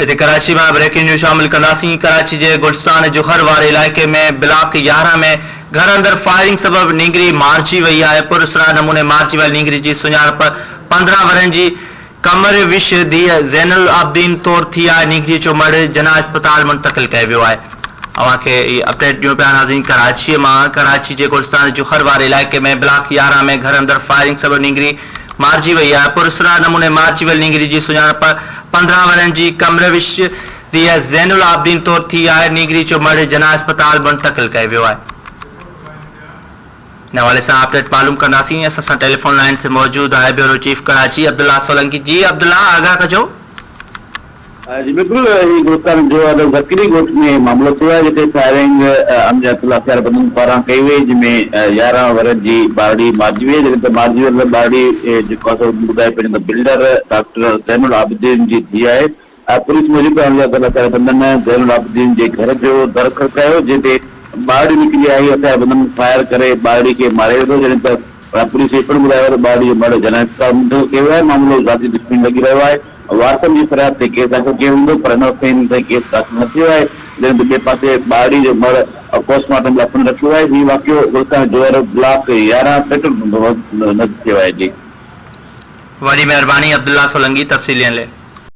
هتي ڪراچي مان breaking news شامل ڪنداسين، ڪراچي جي گلستان جوهر واري علائقي ۾ بلاڪ 11 ۾ گهر اندر فائرنگ سبب نينگري مارجي وئي آهي، پراسرار نموني مارجي ويل نينگري جي سڃاڻپ 15 ورهين جي قمر وش ڌيء زين العابدين طور ٿي آهي، نينگري جو مڙهه جناح اسپتال منتقل ڪيو ويو آهي. اوهان کي هي اپڊيٽ ڏيون پيا ناظرين ڪراچي مان ڪراچي جي گلستان جوهر واري علائقي ۾ بلاڪ 11 ۾ گهر اندر فائرنگ سبب نينگري مارجي وئي آهي، پراسرار نموني مارجي ويل نينگري جي سڃاڻپ 15 ورهين جي قمروش ڌيء زين العابدين طور ٿي آهي، نينگري جو مڙهه جناح اسپتال منتقل ڪيو ويو آهي. ان حوالي سان اپڊيٽ معلوم ڪنداسين، اسان سان ٽيليفون لائين تي موجود آهي بيورو چيف ڪراچي عبدالله سولنگي، جي عبدالله آگاهه ڪجو. جي بلڪل هي گلستان جو اڏ زڪري ڳوٺ ۾ معاملو ٿيو آهي جتي فائرنگ اڻڄاتل هٿياربندن پاران ڪئي وئي جنهن ۾ 11 ورهين جي ٻارڙي مارجي وئي جڏهن ته مارجي ويل ٻارڙي جيڪو آهي سو ٻڌايو پيو وڃي ته بلڊر ڊاڪٽر زين العابدين جي ڌيء آهي پوليس موجب اڻڄاتل هٿياربندن زين العابدين جي گهر جو در کڙڪايو جنهن تي ٻارڙي نڪري آئي هٿياربندن فائر ڪري ٻارڙي کي ماري وڌو جڏهن ته پوليس اهو پڻ ٻڌايو ته ٻارڙي جو مڙهه جناح اسپتال منتقل ڪيو ويو آهي معاملو ذاتي دشمني لڳي رهيو آهي. وارثن جي فرياد تي ڪيس داخل ڪيو ويندو پر هن وقت تائين تائين ڪيس داخل نه ٿيو آهي جڏهن ته ٻئي پاسي ٻارڙي جو مڙهه پوسٽ مارٽم لاء پڻ رکيو آهي هي واقعو گلستان جوهر بلاڪ 11 پيٽرول پمپ نزد ٿيو آهي جي. وڏي مهرباني عبدالله سولنگي تفصيل ڏيڻ لئي.